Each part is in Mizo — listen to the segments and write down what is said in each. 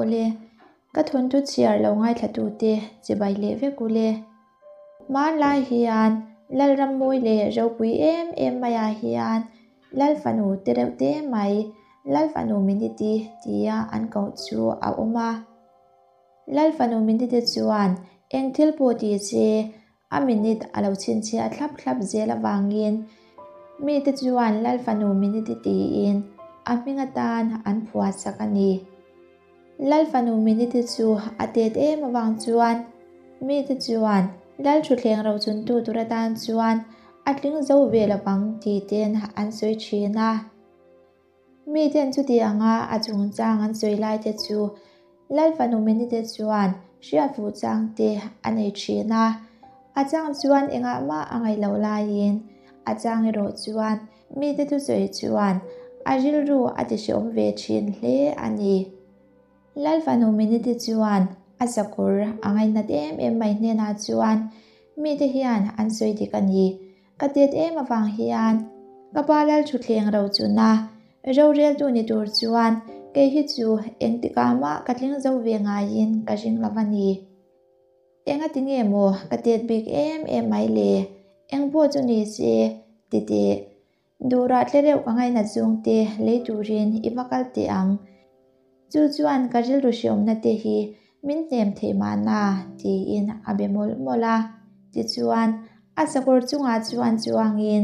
Awle, ka thawnthu chhiar lo ngaithlatute chibai leh vek ule. Hmanlai hian Lalrammawi leh ropui em em maiah hian Lalfanu te reuh te mai Lalfanu Miniti tia an koh chu a awm a. Lalfanu Miniti chuan eng thil pawh ti se a minute a lo chhinchhiah thlap thlap zel avangin mite chuan Lalfanu Minute tiin a hming atan an phuah sak a ni. Lalfanu Minute chu a tet em avang chuan mite chuan Lalthuthleng rochuntu tur atan chuan a tling zo ve lovang tih ten an sawi thin a. Miten chuti anga a chungchang an sawi lai te chu Lalfanu Minite chuan hriat fuh chang te a nei thin a, a chang chuan engah mah a ngaih loh laiin a chang erawh chuan mite thusawi chuan a rilru a ti hreawm ve thin hle a ni. Lalfanu Minite chuan a sakawr a ngaihnat em em mai hnenah chuan mite hian an sawi dik a ni. Ka tet em avang hian ka pa lal thutthleng ro chuna roreltu ni tur chuan kei hi chu engtikah mah ka tling zo ve ngaiin ka ring lo a ni. Enga ti nge maw ka tet bik em em mai le? Eng pawh chu ni se ti teh. Duhrah tle reuh ka ngainat zawngte lei turin i va kal teh ang. Chu chuan ka rilru hreawmna te hi min hnem theih mahna tiin a be mawlh mawlh a. Tichuan, a sakawr chungah chuan chuangin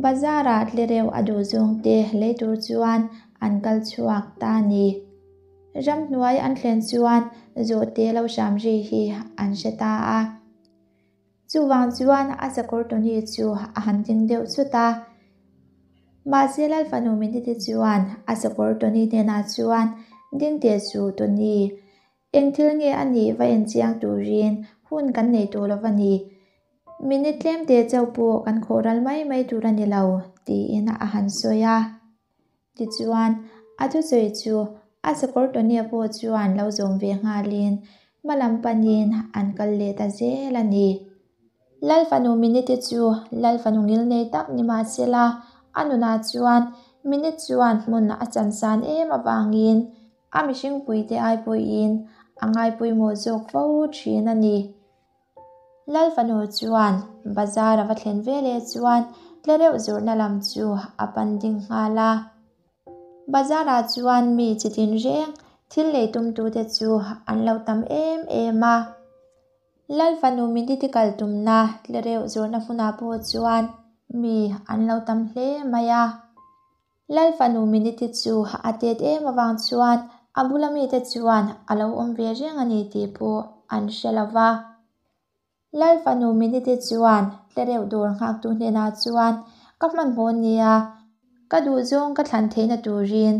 bazar-ah tle reuh a duh zawngte lei tur chuan an kal chhuak ta a ni. Ramhnuai an thlen chuan zawhte lo hram ri hi an hre ta a. Chuvang chuan a sakawr Tony chu a han ding deuh chut a. Mahse Lalfanu Miniti chuan a sakawr Tony hnenah chuan ding teh chu Tony, eng thil nge a nih va en chiang turin hun kan nei tawh lo va ni. Minute tlem teh chauh pawh kan khawh ral mai mai tur a ni lo, tiin a han sawi a. Tichuan, a thusawi chu a sakawr Tony-a pawh chuan lo zawm ve nghalin hma lam panin an kal leh ta zel a ni. Lalfanu Minute chu Lalfanu ngilnei tak ni mah sela, a nunah chuan Minute chuan hmun a chansan em avangin a mihringpuite ai pawhin a ngaipawimawh zawk fo thin a ni. Lalfanu chuan bazar a va thlen ve leh chuan tlereuh zawrhna lam chu a pan ding nghal a. Bazarah chuan mi chi tin reng thil lei tumtute chu an lo tam em em a. Lalfanu minti kal tumna tlereuh zawrhna hmunah pawh chuan mi an lo tam hle mai a. Lalfanu Miniti chu a tet em avang chuan a bula mite chuan a lo awm ve reng a ni tih pawh an hre lo va. Lalfanu Miniti chuan tlereuh dawr nghaktu hnenah chuan, Ka hmanhmawh nia, ka duhzawng ka thlan theihna turin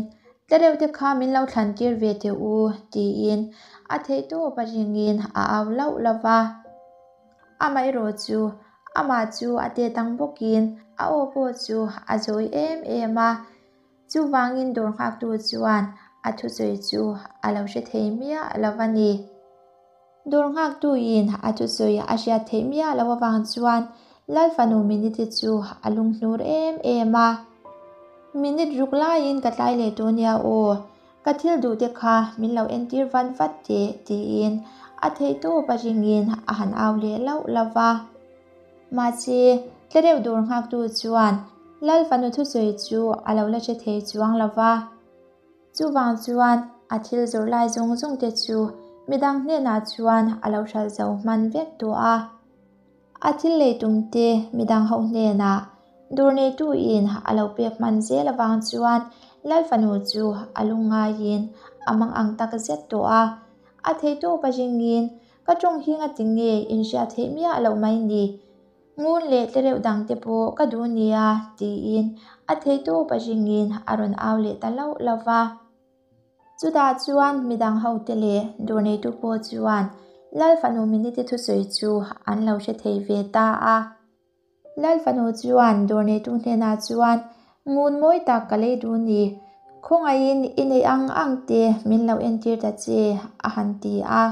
tlereuh te kha min lo thlan tir ve teh u, tiin a theihtawp a ringin a au lauh lauh va. Amaherawh chu Amah chu a tet ang bawkin a aw pawh chu a zawi em em a, chuvangin dawr nghaktu chuan a thusawi chu a lo hre thei miah lo a ni. Dawr nghaktuin a thusawi a hriat theih miah loh avang chuan Lalfanu Minute chu a lunghnur em em a. Minute ruk laiin ka tlai leh tawh nia aw, Ka thil duh te kha min lo entir vat vat teh tiin a theihtawp a ringin a han au leh lauh lauh va. Mahse, tlereuh dawr nghaktu chuan Lal fanu thusawi chu a lo la hre thei chuang lo va. Chuvang chuan a thil zawrh lai zawng zawng te chu midang hnenah chuan a lo hralh zo hman vek tawh a. A thil lei tum te midang ho hnenah dawr neitu in a lo pek hman zel avang chuan Lal fanu chu a lungngaiin a mang ang tak zet tawh a. A theihtawp a ringin ka tawng hi ngati nge in hriat theih miah loh mai ni? Ngun leh tlereuh dang te pawh ka duh nia tiin a theihtawp a ringin a rawn au leh ta lauh lauh va. Chutah chuan midang hote leh dawrneitu pawh chuan Lal fanu Minute thusawi chu an lo hre thei ve ta a. Lal fanu chuan dawrneitu hnenah chuan, Ngun mawi tak ka lei duh ni, khawngaihin i neih ang ang te min lo entir ta che, a han ti a.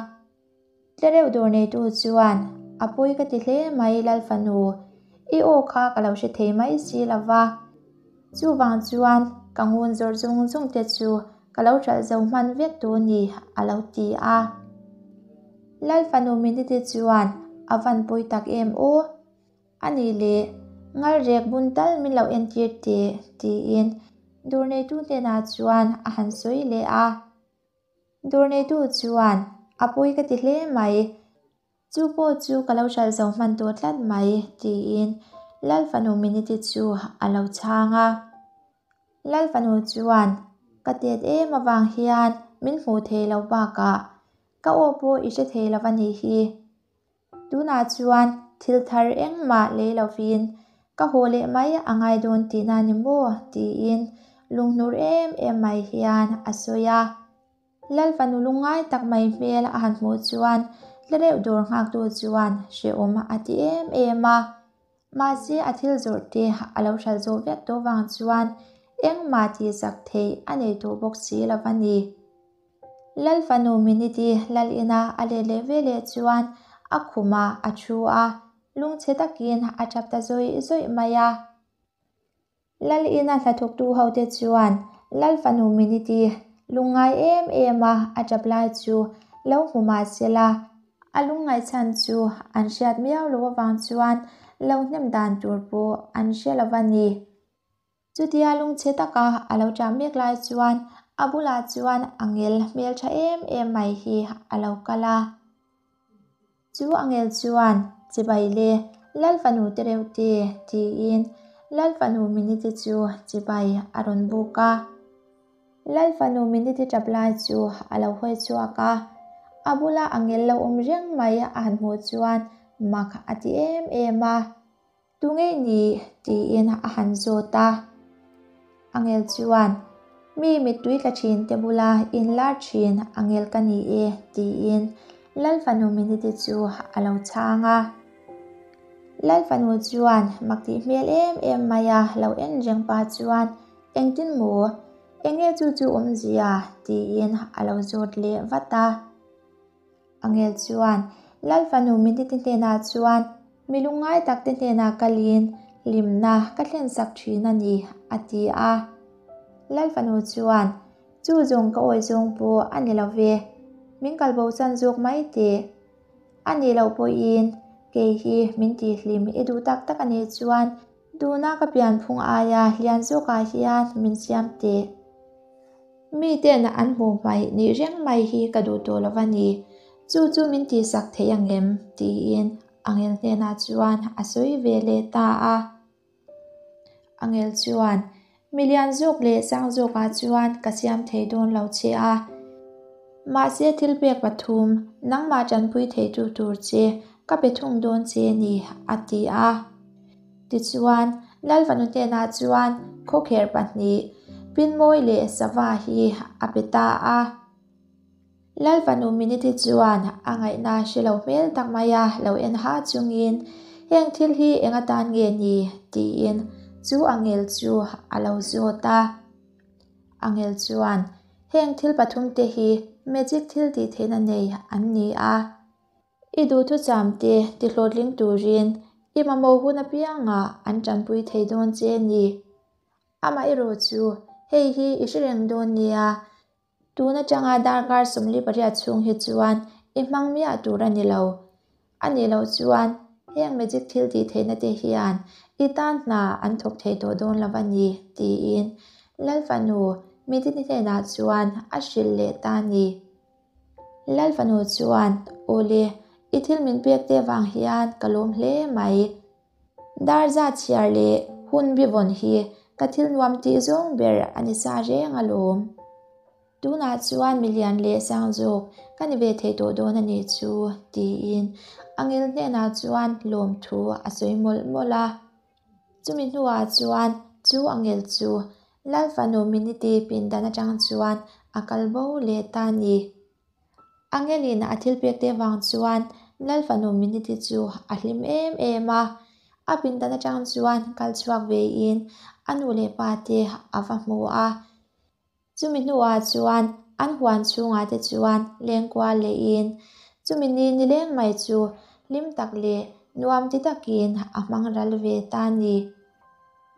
Tlereuh dawr neitu chuan, A pawi ka ti hle mai Lal fanu, i aw kha ka lo hre thei mai si lo va. Chuvang chuan ka ngun zawrh zung zung te chu ka lo hralh zo hman vek tawh a ni, a lo ti a. Lal fanu Miniti chuan a van pawi tak em aw? A nih leh, ngalrek bun tal min lo entir teh, tiin dawr neitu hnenah chuan a han sawi leh a. Dawr neitu chuan, A pawi ka ti hle mai. Chu pawh chu ka lo hralh zo hman tawh tlat mai, tiin Lal fanu Miniti chu a lo chhang a. Lal fanu chuan, Ka tet em avang hian min hmuh thei lo bakah ka aw pawh i hre thei lo a nih hi. Tunah chuan thil thar engmah lei lovin ka haw leh mai a ngai dawn tihna ni maw? tiin lunghnur em em mai hian a sawi a. Lal fanu lungngai tak mai hmel a han hmuh chuan tlareuh dawr nghaktu chuan hrehawm a ti em em a. Mahse a thil zawrh te a lo hralh zawh vek tawh vang chuan engmah tihsak theih a nei tawh bawk si lo a ni. Lal fanu Miniti lal ina a let leh ve leh chuan a khumah a thu a, lungchhe takin a tap ta zawih zawih mai a. Lal ina hnathawktu hote chuan Lal fanu Miniti lungngai em em a a tap lai chu lo hmu mah sela, a lungngaih chhan chu an hriat miau loh avang chuan lo hnem dan tur pawh an hre lo a ni. Chutia lungchhe taka a lo ṭah mek lai chuan a bulah chuan angel hmelṭha em em mai hi a lo kal a. Chu angel chuan, Chibai le, Lal fanu te reuh te, tiin Lal fanu Miniti chu chibai a rawn buk a. Lal fanu Miniti ṭap lai chu a lo hawi chhuak a, a bula angel lo awm reng mai a han hmuh chuan mak a ti em em a. Tu ngei ni? tiin a han zawt a. Angel chuan, Mi mittui tla thin te bula inlar thin angel ka ni e, tiin Lal fanu Miniti chu a lo chhang a. Lal fanu chuan mak tih hmel em em mai a lo en reng pa chuan, Engtin maw? Enge chu chu awmzia? tiin a lo zawt leh vat a. Angel chuan Lal fanu Miniti hnenah chuan, Mi lungngai takte hnenah kalin hlimna ka thlensak thin a ni, a ti a. Lal fanu chuan, Chu zawng ka awi zawng pawh a ni lo ve, min kalbo chan zawk mai teh. A nih loh pawhin kei hi min tihhlim i duh tak tak a nih chuan tuna ka pianphung aia lian zawkah hian min siam teh. Miten an hmuh hmaih nih reng mai hi ka duh tawh lo va ni, chu chu min tihsak thei ang em? tiin Angel hnenah chuan a sawi ve leh ta a. Angel chuan, Mi lian zawk leh sang zawkah chuan ka siam thei dawn lo che a, mahse thil pek pathum nangmah tanpui theitu tur che ka pe thung dawn che ni, a ti a. Tichuan, Lalfanu hnenah chuan khawkher pahnih, Pinmawi leh Sava hi a pe ta a. Lalfanu Miniti chuan a ngaihna hre lo hmel tak maia lo en ha chungin, Heng thil hi eng atan nge ni? tiin chu angel chu a lo zawt a. Angel chuan, Heng thil pathumte hi magic thil tih theihna nei an ni a. I duhthuchamte tihlawhtling turin i mamawh hun apiangah an tanpui thei dawn che a ni. Amaherawh chu hei hi i hre reng dawn nia, tun atanga darkar 48 chhung hi chuan i hmang miah tur a ni lo. A nih loh chuan heng magic thil tih theihna te hian i tan hna an thawk thei tawh dawn lo a ni, tiin Lal fanu Midini hnenah chuan a hrilh leh ta a ni. Lal fanu chuan, Awle, i thil min pek te vang hian ka lawm hle mai. Dar zat chhiar leh hun bi vawn hi ka thil nuam tih zawng ber a ni sa reng alawm. Tunah chuan milian leh sang zawk ka ni ve thei tawh dawn a nih chu, tiin Angel hnenah chuan lawmthu a sawi mawlh mawlh a. Chumi hnuah chuan chu angel chu Lal fanu Miniti pindan atang chuan a kal bo leh ta a ni. Angelin a thil pek te vang chuan Lal fanu Miniti chu a hlim em em a. A pindan atang chuan kal chhuak vein a nu leh pa te a va hmu a. Chumi hnuah chuan an huan chhungah te chuan lengkual lehin chumi ni nileng mai chu hlim tak leh nuam ti takin a hmang ral ve ta a ni.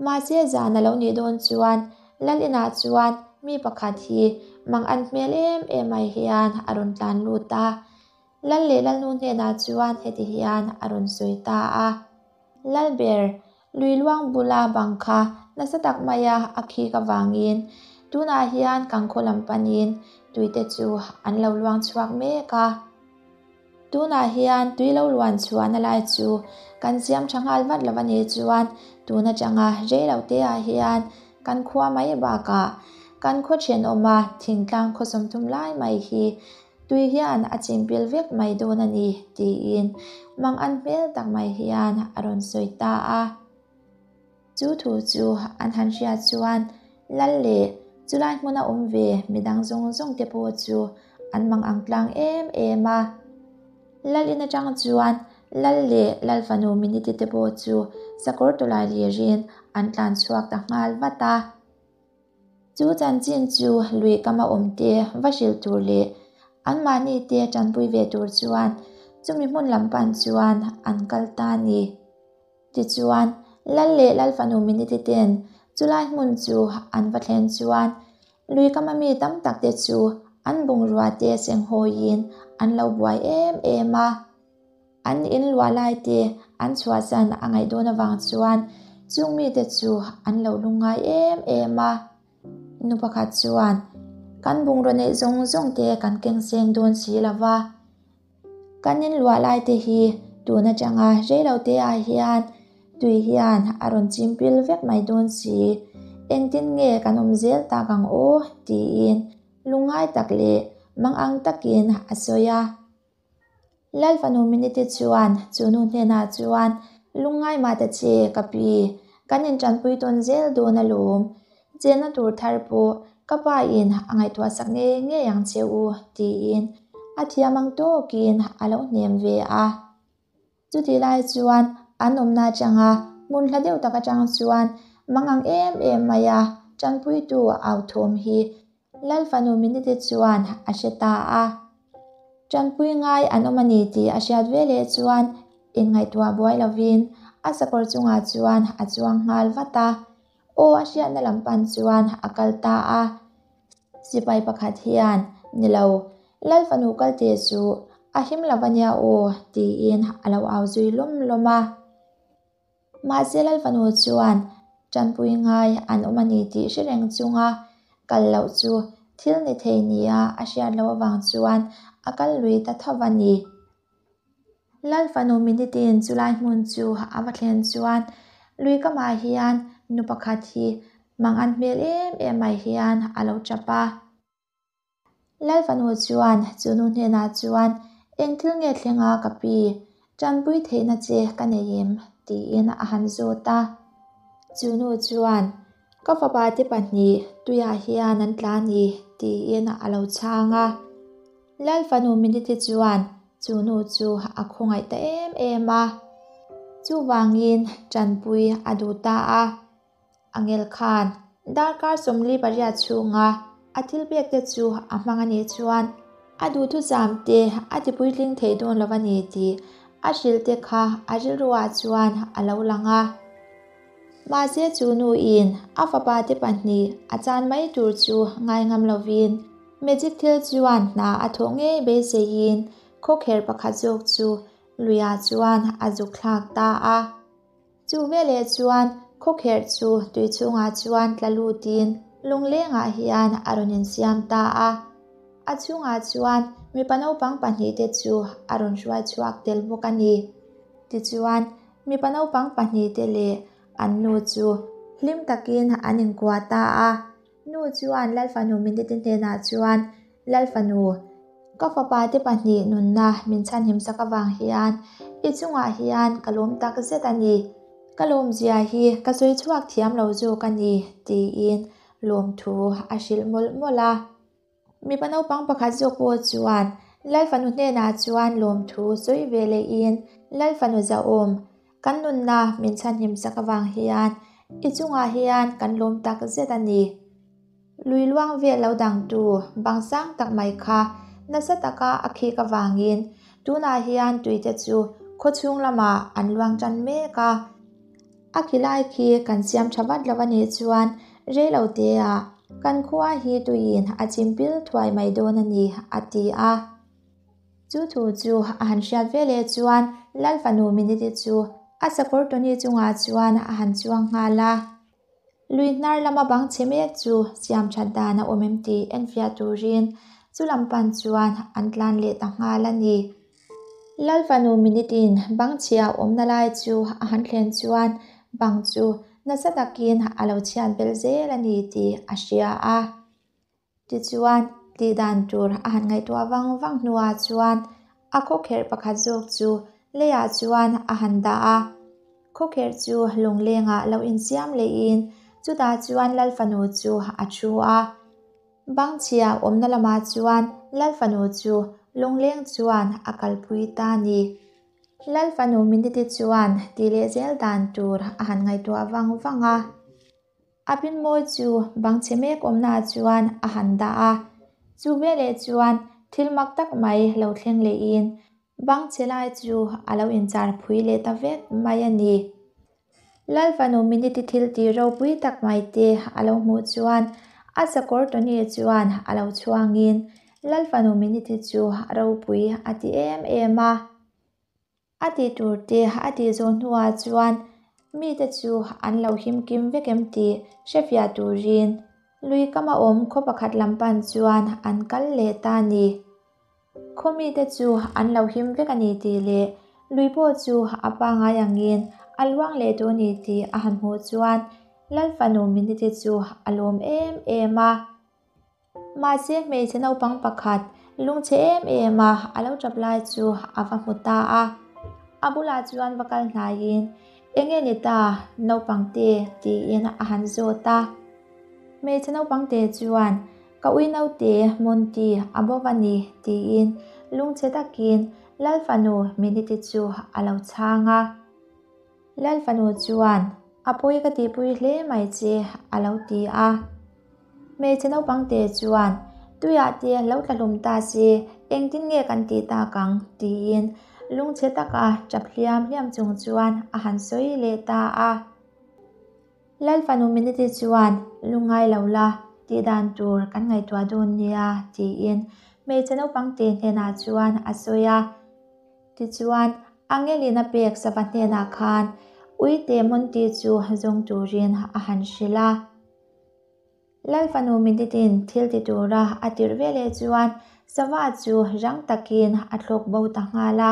Mahse zan a lo nih dawn chuan Lal inah chuan mi pakhat hi mang an hmel em em mai hian a rawn tlan lut a. Lal leh Lalnu hnenah chuan heti hian a rawn sawi ta a. Lalber, lui luang bula bang kha nasa tak maia a khik avangin tunah hian kan khaw lam panin tuite chu an lo luang chhuak mek a. Tunah hian tui lo luan chhuahna lai chu kan siam tha nghal vat lo a nih chuan tun atanga rei lo te ah hian kan khua mai bakah kan khaw thenawma thingtlang khaw sawmthum lai mai hi Tui hian a chingpil vek mai dawn a ni, tiin mangan hmel tak mai hian a rawn sawi ta a. Chu thu chu an han hriat chuan Lal leh chulai hmuna awm ve midang zawng zawng te pawh chu an mangang tlang em em a. Lal in atang chuan Lal leh Lal fanu Miniti te pawh chu sakawr tawlai lirin an tlan chhuak ta nghal vat a. Chu chanchin chu lui kama awmte va hrilh tur leh anmahni te tanpui ve tur chuan chumi hmun lam pan chuan an kal ta a ni. Tichuan, Lal leh Lal fanu Miniti ten chulai hmun chu an va thlen chuan lui kama mi tam tak te chu an bungrua te senghawiin an lo buai em em a. An in luah lai te an chhuahsan a ngaih dawn avang chuan chung mite chu an lo lungngai em em a. Nu pakhat chuan, Kan bungraw neih zawng zawng te kan keng seng dawn si lo va. Kan in luah lai te hi tun atanga rei lo te ah hian tui hian a rawn chim pil vek mai dawn si. Engtin nge kan awm zel tak ang aw? tiin lungngai tak leh mangang takin a sawi a. Lal fanu Miniti chuan chu nu hnenah chuan, Lungngai mah ta che, ka pi, kan intanpui tawn zel dawn alawm. Chenna tur thar pawh ka pa in a ngaihtuah sak ngei ngei ang che u, tiin a thiam ang tawkin a lo hnem ve a. Chutih lai chuan an awmna atanga hmun hla deuh tak atang chuan mangang em em mai a tanpuitu au thawm hi Lal fanu Minite chuan a hre ta a. Tanpui ngai an awm a ni tih a hriat veleh chuan inngaihtuah buai lovin a sakawr chungah chuan a chuang nghal vat a. Aw a hriatna lam pan chuan a kal ta a. Sipai pakhat hian, Ni lo, Lal fanu kal teh suh, a him lo a nia aw, tiin a lo au zui lawm lawm a. Mahse Lal fanu chuan tanpui ngai an awm a ni tih hre reng chunga kal loh chu thil ni thei nia a hriat loh avang chuan a kal lui ta tho a ni. Lal fanu Minitin chulai hmun chu a va thlen chuan lui kamah hian nu pakhat hi mangan hmel em em mai hian a lo tap a. Lal fanu chuan chu nu hnenah chuan, Eng thil nge thleng a ka pi? Tanpui theihna che ka nei em? tiin a han zawt a. Chu nu chuan, Ka fapa te pahnih tuiah hian an tla a ni, tiin a lo chhang a. Lal fanu Miniti chuan chu nu chu a khawngaih ta em em a. Chuvangin tanpui a duh ta a. Angel khan darkar 48 chhunga a thil pek te chu a hmang a nih chuan a duhthusam te a tipuitling thei dawn lo a ni tih a hrilh te kha a rilruah chuan a lo lang a. Mahse chu nuin a fapa te pahnih a chan mai tur chu ngai ngam lovin magic thil chuan hna a thawh ngei beiseiin khawkherh pakhat zawk chu luiah chuan a zuk thlak ta a. Chu veleh chuan khawkherh chu tui chhungah chuan tla lutin lunglengah hian a rawn insiam ta a. A chhungah chuan mipa naupang pahnihte chu a rawn hruai chhuak tel bawk a ni. Tichuan, mipa naupang pahnihte leh an nu chu hlim takin an inkuah ta a. Nu chuan Lal fanu Miniti hnenah chuan, Lal fanu, ka fapa te pahnih nunna min chhanhim sak avang hian i chungah hian ka lawm tak zet a ni. Ka lawmzia hi ka sawi chhuak thiam lo zawk a ni, tiin lawmthu a hrilh mawlh mawlh a. Mipa naupang pakhat zawk pawh chuan Lal fanu hnenah chuan lawmthu sawi ve lehin, Lal fanu zahawm, kan nunna min chhanhim sak avang hian i chungah hian kan lawm tak zet a ni. Lui luang vel lo dangtu bang sang tak mai kha nasa taka a khik avangin tunah hian tuite chu khawchhung lamah an luang tan mek a. A khi lai khi kan siam tha vat lo a nih chuan Reiloteah kan khua hi tuiin a chimpil thuai mai dawn a ni, a ti a. Chu thu chu a han hriat veleh chuan Lal fanu Miniti chu a sakawr Tony chungah chuan a han chuang nghal a. Lui hnar lama bang chhe mek chu siam that dan a awm em tih enfiah turin chu lam pan chuan an tlan leh ta nghal a ni. Lal fanu Minitin bang chhia awmna lai chu a han thlen chuan bang chu nasa takin a lo chhiat belh zel a ni tih a hria a. Tichuan, tih dan tur a han ngaihtuah vang vang hnuah chuan a khawkherh pakhat zawk chu leiah chuan a han dah a. Khawkherh chu lunglengah lo insiam lehin chutah chuan Lal fanu chu a thu a. Bangchhia awmna lamah chuan Lal fanu chu lungleng chuan a kalpui ta a ni. Lal fanu Miniti chuan tih leh zel dan tur a han ngaihtuah vang vang a. A pinmawi chu bangchhe mek awmnaah chuan a han dah a, chu veleh chuan thil mak tak mai lo thleng lehin bangchhe lai chu a lo inchar phui leh ta vek mai a ni. Lal fanu Miniti thil tih ropui tak mai te a lo hmuh chuan a sakawr Tony chuan a lo chhuangin Lal fanu Miniti chu ropui a ti em em a. A tih tur te a tih zawh hnuah chuan mite chu an lo him kim vek em tih hrefiah turin lui kama awm khaw pakhat lam pan chuan an kal leh ta a ni. Khaw mite chu an lo him vek a ni tih leh lui pawh chu a pangngai angin a luang leh tawh a ni tih a han hmuh chuan Lal fanu Miniti chu a lawm em em a. Mahse hmeichhe naupang pakhat lungchhe em em a a lo tap lai chu a va hmu ta a. A bulah chuan va kal hnaiin, Enge ni ta naupang te? tiin a han zawt a. Hmeichhe naupang te chuan, Ka ui naute Monty a bo va ni tiin lungchhe takin Lal fanu Miniti chu a lo chhang a. Lal fanu chuan, A pawi ka tihpui hle mai che, a lo ti a. Hmeichhe naupang te chuan, Tuiah te lo tla hlum ta se, engtin nge kan tih tak ang? tiin lungchhe taka tap hliam hliam chung chuan a han sawi leh ta a. Lal fanu Miniti chuan, Lungngai lo la, tih dan tur kan ngaihtuah dawn nia, tiin hmeichhe naupang te hnenah chuan a sawi a. Tichuan, Angelin a pek sava hnenah khan Uite Monty chu zawng turin a han hrilh a. Lal fanu Mintitin thil ti tura a tirh veleh chuan sava chu rang takin a thlawk bo ta nghal a.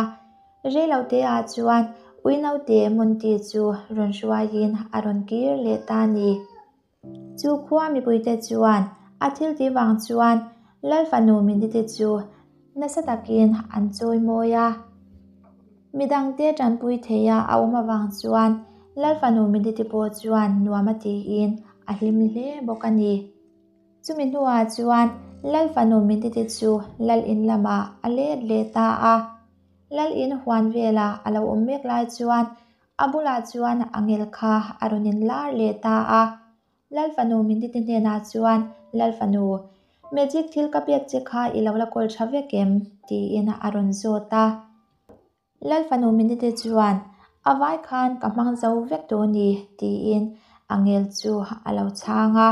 Reiloteah chuan Ui naute Monty chu rawn hruaiin a rawn kir leh ta a ni. Chu khua mipuite chuan a thil tih vang chuan Lal fanu Miniti chu nasa takin an chawi mawi a. Midangte tanpui theia a awm avang chuan Lal fanu Miniti pawh chuan nuam a tiin a hlim hle bawk a ni. Chumi hnuah chuan Lal fanu Miniti chu Lal in lamah a let leh ta a. Lal in huan vela a lo awm mek lai chuan A bulah chuan a ngel kha a rawn inlar leh ta a. Lal fanu Minditi hnenah chuan, Lal fanu, magic thil ka pek che kha i lo la kawl tha vek em? tiin a rawn zawt a. Lal fanu Minditi chuan, A vai khan ka hmang zo vek tawh a ni, tiin a ngel chu a lo chhang a.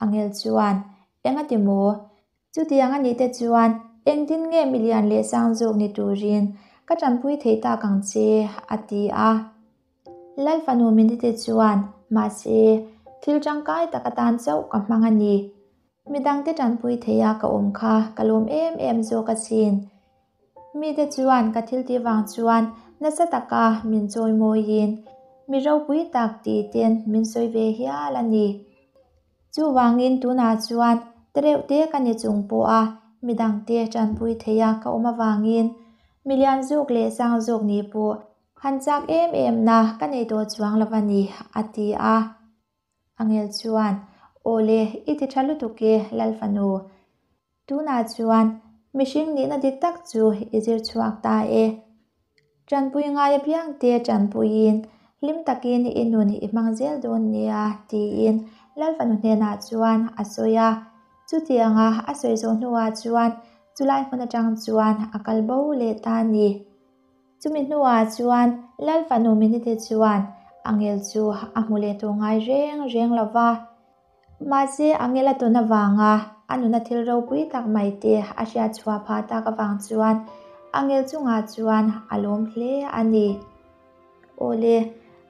A ngel chuan, Engati maw? Chutiang a nih te chuan engtin nge milian leh sang zawk ni turin ka tanpui thei tak ang che, a ti a. Lal fanu Minite chuan, Mahse, thil tangkai tak atan chauh ka hmang a ni. Midangte tanpui theia ka awm kha ka lawm em em zawk asin. Mite chuan ka thil tih vang chuan nasa taka min chawimawiin mi ropui tak tih ten min sawi ve hial a ni. Chuvangin tunah chuan tereuh te ka ni chung pawha midangte tanpui theia ka awm avangin milian zawk leh sang zawk nih pawh han chak em em na ka nei tawh chuang lo a ni, a ti a. Angel chuan, Aw le, i ti tha lutuk e, Lal fanu. Tunah chuan mihring nihna dik tak chu i zir chhuak ta e. Tanpui ngai apiangte tanpuiin hlim takin i nun i hmang zel dawn nia tiin Lal fanu hnenah chuan a sawi a. Chutianga a sawi zawh hnuah chuan chulai hmun atang chuan a kal bo leh ta a ni. Chumi hnuah chuan Lal fanu Minite chuan Angel chu a hmu leh tawh ngai reng reng lo va. Mahse, Angel a tawn avanga a nuna thil ropui tak mai te a hriat chhuah phah tak avang chuan Angel chungah chuan a lawm hle a ni. Awle,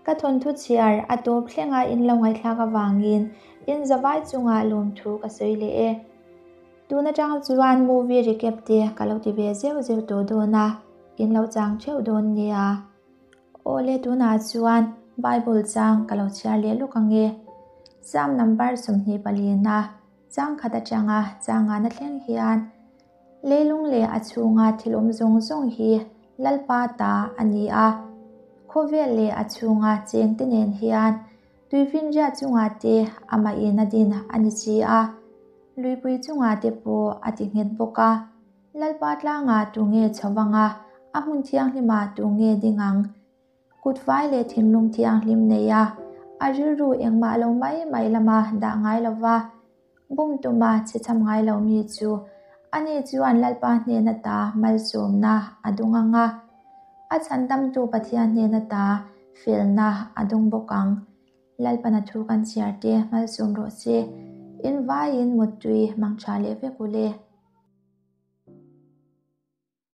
ka thawnthu chhiar a tawp thlenga in lo ngaihthlak avangin in zavai chungah lawmthu ka sawi leh e. Tun atang chuan movie recap te ka lo ti ve zeuh zeuh tawh dawn a, in lo chang theuh dawn nia. Awle tunah chuan Bible chang ka lo chhiar leh lawk ang e. Psalm number 24 na chang khat atanga chang ngana thleng hian Leilung leh a chhunga thil awm zawng zawng hi Lalpa ta a ni a. Khawvel leh a chhunga chengte nen hian tuifinriat chungah te amah in a din a ni si a. Luipui chungah te pawh a ti nghet bawk a. Lalpa tlangah tu nge chho vang a, a hmun thianghlimah tu nge ding ang? Kut fai leh thinlung thianghlim nei a, a rilru engmah lo mai mai lama dah ngai lo va, bum tuma chhe cham ngai lo mi chu ani chuan Lalpa hnen ata malsawmna a dung ang a, a chhandamtu Pathian hnen ata felna a dung bawk ang. Lalpana thu kan chhiar te malsawm rawh se. In vaiin muttui mangtha leh vek u le.